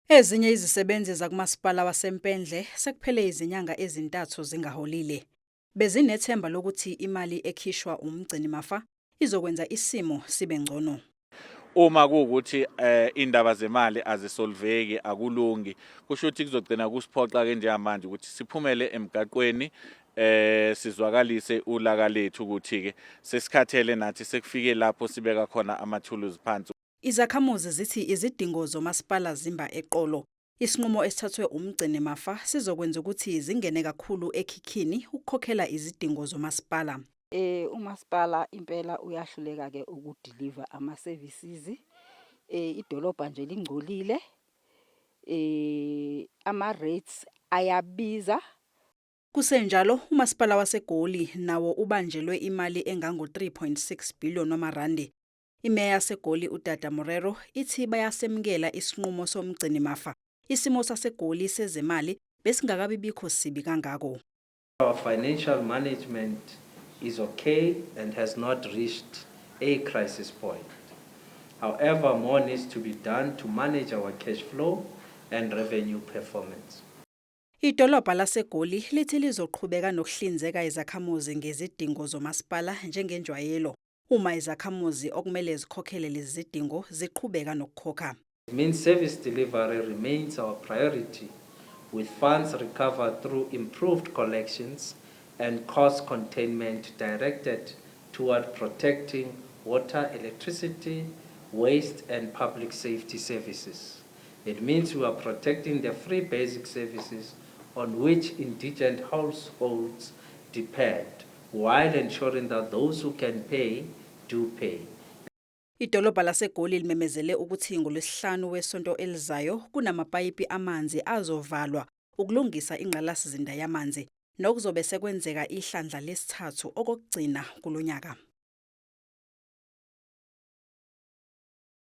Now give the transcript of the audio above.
Ezinye izisebenzi zakumasipala waseMpendle sekuphele izinyanga ezintathu zingaholile. Bezinethemba lokuthi imali ekhishwa umgcinimafa izokwenza isimo sibe ngcono. Uma kuwukuthi indaba zemali azisolveki, akulungi, kusho ukuthi kuzogcina kusiphoqa ke njengamanje ukuthi siphumele emgaqweni, sizwakalise ulaka lethu ukuthi ke sesikhathele nathi, sekufike lapho sibeka khona amathuluzi phansi. Izakhamuzi zithi izidingo zomasipala zimba eqolo. Isinqumo esithathwe umgcinimafa sizokwenza ukuthi zingene kakhulu ekhikhini ukukhokhela izidingo zomasipala. Umasipala impela uyahluleka ke ukudeliver ama services. Idolobha nje lingcolile. Ama rates ayabiza. Kusenjalo, umasipala waseGoli nawo ubanjelwe imali engango 3.6 billion wamarandi. Imeya yaseGoli uDada Morero ithi bayasemukela isinqumo somgcinimafa. Isimo saseGoli sezemali besingakabi bikho sibi kangako. Our financial management is okay and has not reached a crisis point. However, more needs to be done to manage our cash flow and revenue performance. Idolobha laseGoli lithi lizoqhubeka nokuhlinzeka izakhamuzi ngezidingo zomasipala njengenjwayelo, uma izakhamuzi okumele zikhokhele lezi zidingo ziqhubeka nokukhokha. It means service delivery remains our priority, with funds recovered through improved collections and cost containment directed toward protecting water, electricity, waste, and public safety services. It means we are protecting the free basic services on which indigent households depend, while ensuring that those who can pay do pay. Idolobha laseGoli limemezele ukuthi ngolwesihlanu wesonto elizayo kunamapayipi amanzi azovalwa ukulungisa ingqalasizinda yamanzi, nokuzobe sekwenzeka ihlandla lesithathu okokugcina kulonyaka.